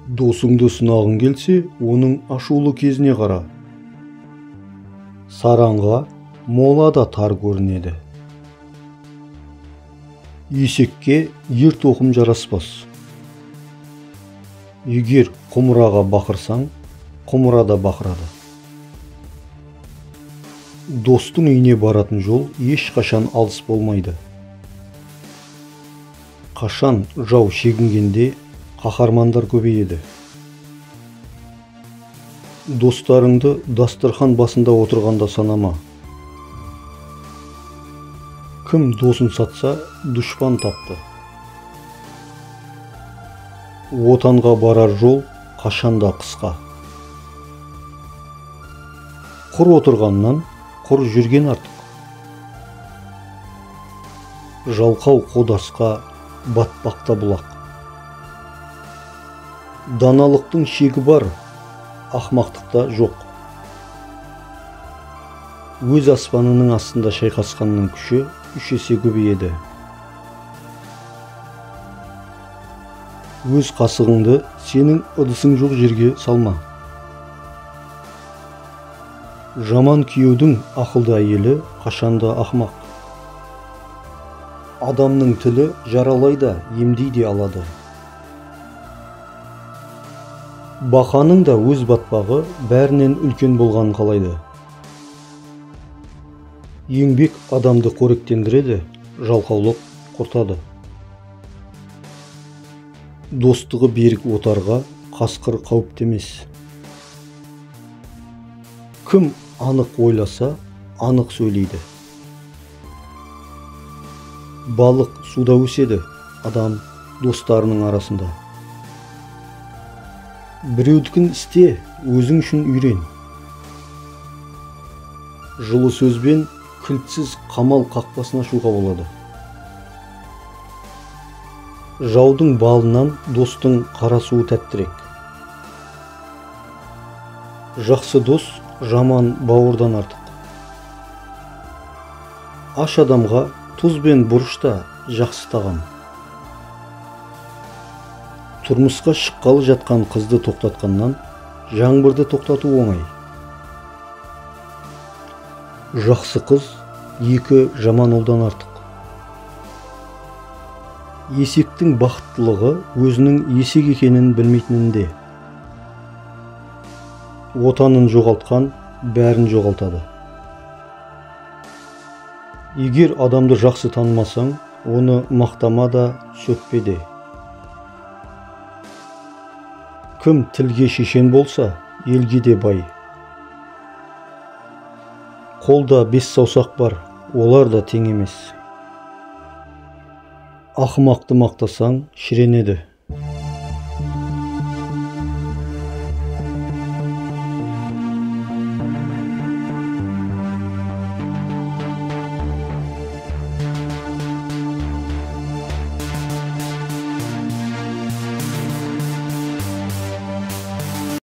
Досыңды сынағың келсе, оның ашулы кезіне қара. Саранға мола да тар көрінеді. Есекке ер тоқым жараспас. Егер құмыраға бақырсаң, құмыра да бақырады. Достың үйіне баратын жол ешқашан алыс болмайды. Қашан жау шегінгенде қаһармандар көбейеді. Достарыңды дастархан басында отырғанда санама. Кім досын сатса, дұшпан тапты. Отанға барар жол қашанда қысқа. Құр отырғаннан құр жүрген артық. Жалқау қодасқа батпақта бұлақ. Даналықтың шегі бар, ақмақтықта жоқ. Өз аспанының астында шайқасқанның күші 3 есе көбейеді. Өз қасығыңды сенің ыдысың жоқ жерге салма. Жаман күйеудің ақылды әйелі қашанда ақмақ. Адамның тілі жаралай да, емдей де алады. Бақаның да өз батпағы бәрінен үлкен болғанын қалайды. Еңбек адамды қоректендіреді, жалқаулық құртады. Достығы берік отарға қасқыр қауіпті емес. Кім анық ойласа, анық сөйлейді. Балық суда өседі, адам достарының арасында. Біреудікін істе, өзің үшін үйрен. Жылы сөзбен кілтсіз қамал қақпасын ашуға болады. Жаудың балынан достың қара суы тәттірек. Жақсы дос жаман бауырдан артық. Аш адамға тұз бен бұрыш та жақсы тағам. Тұрмысқа шыққалы жатқан қызды тоқтатқаннан жаңбырды тоқтату оңай. Жақсы қыз екі жаман ұлдан артық. Есектің бақыттылығы өзінің есек екенін білмейтінінде. Отанын жоғалтқан бәрін жоғалтады. Егер адамды жақсы танымасаң, оны мақтама да, сөкпе де. Кім тілге шешен болса, елге де бай. Қолда 5 саусақ бар, олар да тең емес. Ақымақты мақтасаң, шіренеді.